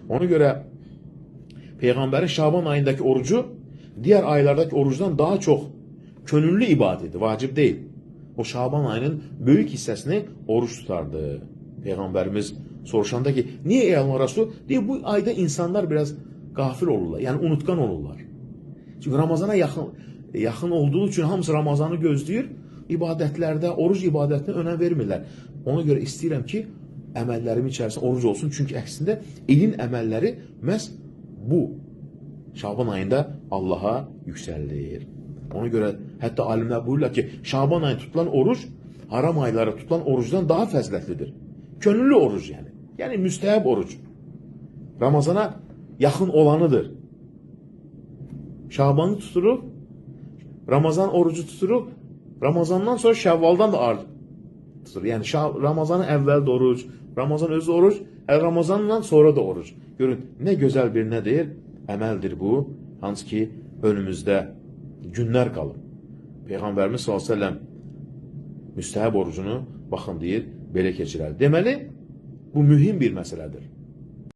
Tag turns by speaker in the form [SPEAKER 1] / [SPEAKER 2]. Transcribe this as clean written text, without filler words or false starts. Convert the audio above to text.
[SPEAKER 1] Ona görə Peyğəmbərin Şaban ayındakı orucu diğer aylardaki orucdan daha çox könüllü ibadeti, vacib deyil. O Şaban ayının böyük hissəsini oruç tutardı. Peyğəmbərimiz soruşanda ki, niyə ey Allah Resulü? Deyir, bu ayda insanlar biraz qafil olurlar, yəni unutqan olurlar. Çünki Ramazana yaxın olduğu üçün hamısı Ramazanı gözləyir, ibadətlərdə, oruc ibadətinə önəm vermirlər. Ona görə istəyirəm ki, əməllərimin içərisində oruc olsun. Çünki əksində ilin əməlləri məhz bu Şaban ayında Allaha yüksəlilir. Ona görə hətta alimlər buyururlar ki, Şaban ayında tutulan oruc haram aylara tutulan orucdan daha fəzilətlidir. Könüllü oruc yəni. Yəni müstəhəb oruc. Ramazana yaxın olanıdır. Şabanı tuturuq, Ramazan orucu tuturuq, Ramazandan sonra Şəvvaldan da tutur. Yəni Ramazanın əvvəl də oruc, Ramazan özü oruc, Ramazandan sonra da oruc. Görün, nə gözəl bir nədir? Əməldir bu, hansı ki önümüzdə günlər qalır. Peyğəmbərimiz sallallahu əleyhi və səlləm müstəhəb orucunu, baxın deyir, belə keçirər. Deməli, bu mühim bir məsələdir.